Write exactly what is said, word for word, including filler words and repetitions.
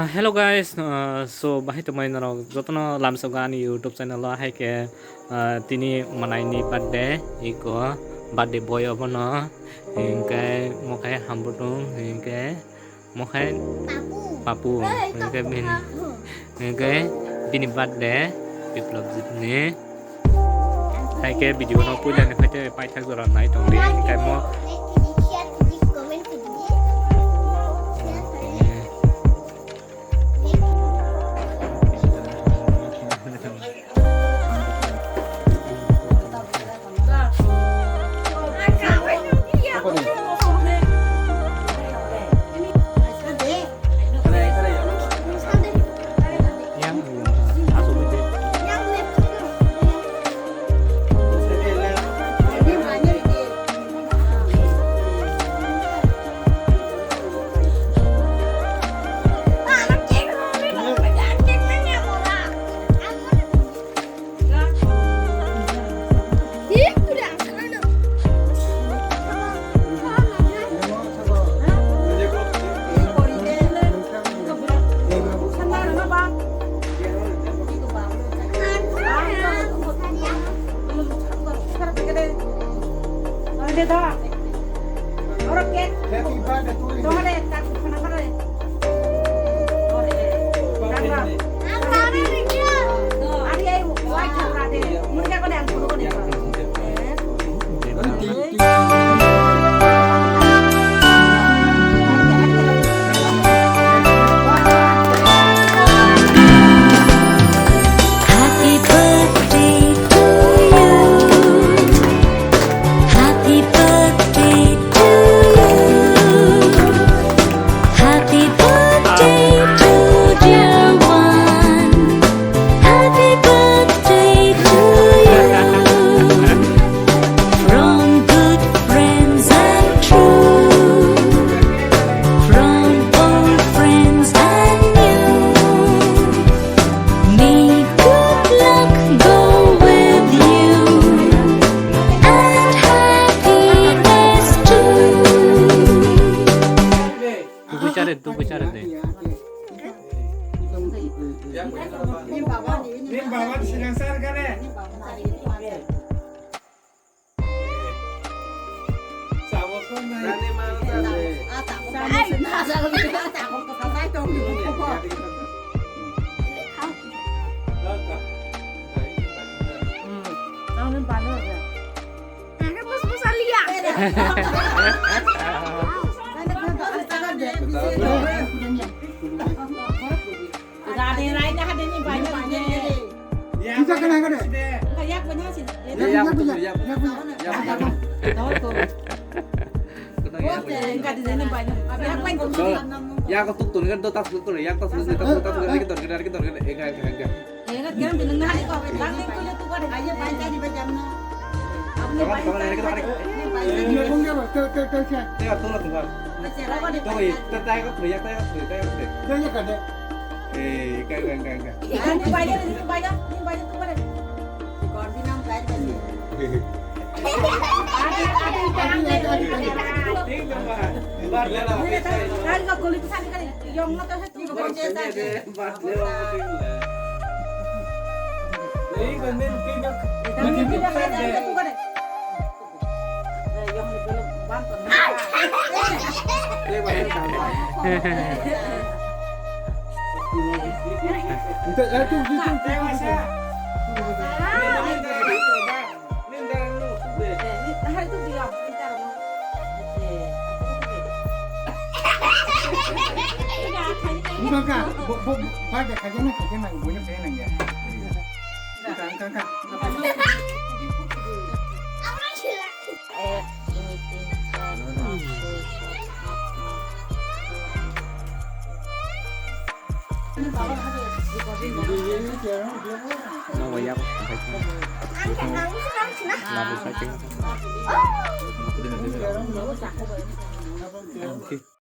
Hello guys, uh, so bahai tongmani norok jotono lamsogo ani YouTube channel o, hai khe, uh, tini manaini birthday, iko birthday boy obono, hinkhe mokhai hambutung, hinkhe mokhai Papu. Papu, hinkhe bini, hinkhe bini birthday, Biplab Jitni. Hai khe video no puila ni phaite paithak jora nai tongdi, hinkhe mo. Happy birthday to you. Happy birthday to you. Happy birthday to dear one. Happy birthday to you. From good friends and true. From old friends and new. May good luck go with you and happiness too. Tuku chare, tuku chare de. Nim baba ni sinang sar kare. Kisa kana kana. Yak, yak, yak, yak, yak. Yak tuk tuk, yak tuk tuk, yak tuk tuk, yak tuk tuk, yak tuk tuk, yak tuk tuk, yak tuk tuk. Bukan kak, bu bu bu ada kajian kajian nang bunya kajian nang ya. Bukan kak kak.